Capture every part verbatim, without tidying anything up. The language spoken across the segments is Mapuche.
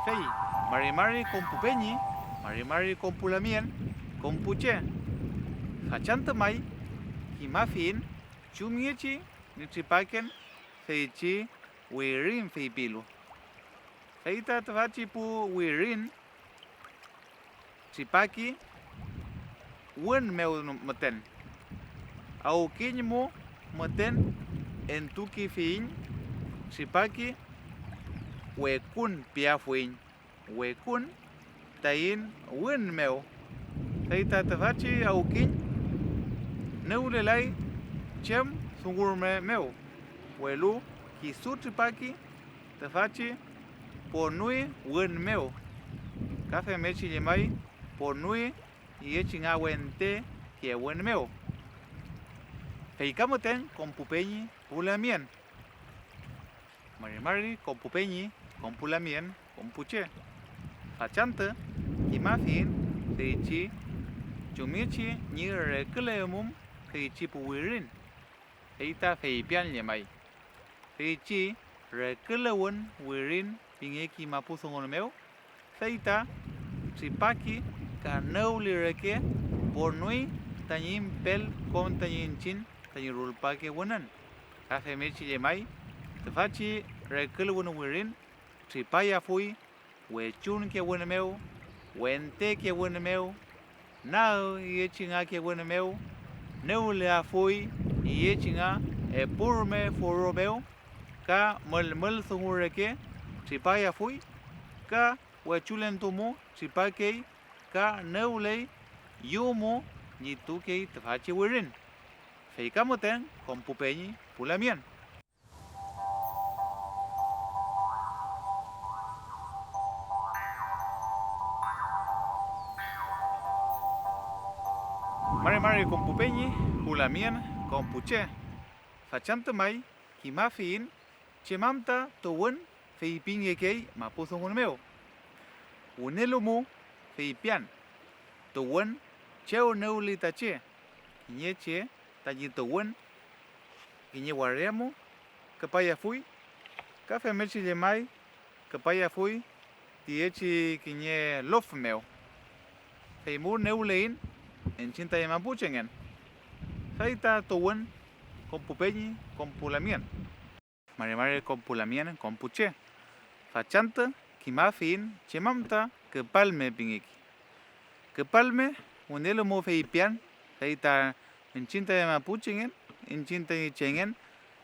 Fey mari mari kom pu peñi, mari mari kom pu lamien, kom pu che. Fachantü may kimafiyiñ chumngechi ñi tripaken feychi wirin feypilu. Fey ta tüfachi pu wirin tripaki wün mew müten. Awkiñ mu müten entukefiyiñ, tripaki wekun piafuiñ, wekun taiñ wün mew, fey ta tüfachi awkiñ nüwlelay chem dungu rume mew, welu kisu tripaki tüfachi ponwi wün mew, ka femngechi llemay ponwi tiyechi nga wente kewün mew. Fey ka müten kom pu peñi pu lamien. Mari mari kom pu peñi, kom pu lamien, kom pu che. Fachantü kimafiyiñ feychi chumngechi ñi rekülemum feychi pu wirin, fey ta feypian llemay: feychi reküluwün wirin pingeki mapudungun mew, fey ta tripaki ka nüwli reke ponwi tañi impel kom tañi iñchiñ tañi rulpake wünün. Ka femngechi llemay, tüfachi reküluwün wirin tripayafuy wechun kewün mew, wente kewün mew, nag iyechi nga kewün mew, nüwleafuy iyechi nga epu rume foro mew, ka müllmüll dungu reke tripayafuy, ka wechulentu mu tripakey, ka nüwley yumu ñi tukey tüfachi wirin. Fey ka müten kom pu peñi pu lamien. Mari mari kom pu peñi, pu lamien, kom pu che. Fachantü may kimafiyiñ chem am ta tuwün feypingekey mapudungun mew. Wünelu mu feypian, tuwün chew nüwli ta che, kiñe che tañi tuwün kiñe waria mu küpayafuy, ka femngechi llemay küpayafuy tiyechi kiñe lof mew. Fey mu nüwleiñ iñchiñ taiñ mapuchengen, fey ta tuwün kom pu peñi, kom pu lamien. Mari mari kom pu lamien, kom pu che. Fachantü kimafiyiñ chem am ta küpalme pingeki. Küpalme wünelu mu feypian, fey ta iñchiñ taiñ mapuchengen, iñchiñ tañi chengen,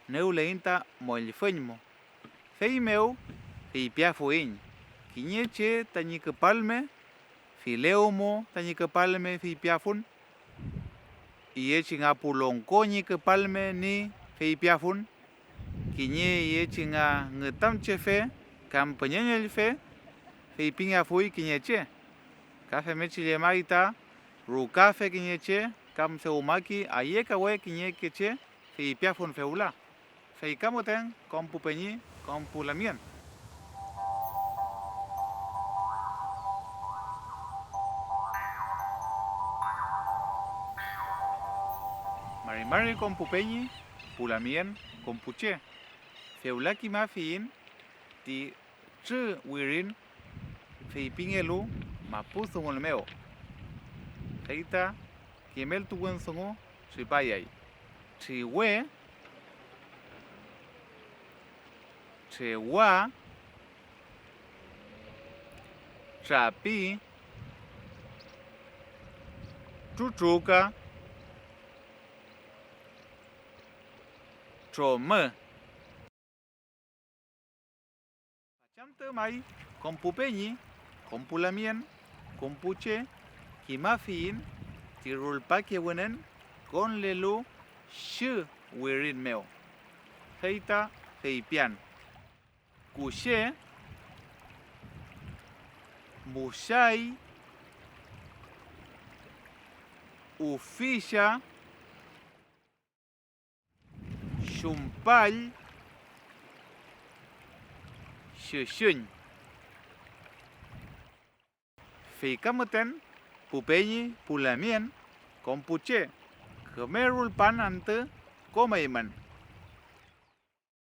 nüwleiñ ta mollfüñ mu. Feymew feypiafuiñ kiñe che tañi küpalme, filew mu tañi küpalme feypiafun, iyechi nga pu longko ñi küpalme ni feypiafun, kiñe iyechi nga ngütamchefe kam püñeñelfe feypingeafuy kiñe che, ka femngechi llemay ta rukafe kiñe che kam dewmaki ayekawe kiñeke che feypiafun fewla. Fey ka müten kom pu peñi, kom pu lamien. Mari mari kom pu peñi, pu lamien, kom pu che. Fewla kimafiyiñ ti trü wirin feypingelu mapudungun mew. Fey ta kimeltuwün dungu tripayay: triwe, trewa, trapi, trutruka, tromü. Fachantü may kom pu peñi, kom pu lamien, kom pu che, kimafiyiñ ti rulpake wünen konlelu xü wirin mew, fey ta feypian: kuxe, muxay, ufisa, xumpall, xüxüñ. Fey ka müten pu peñi, pu lamien, kom pu che, küme rulpan antü kom eymün.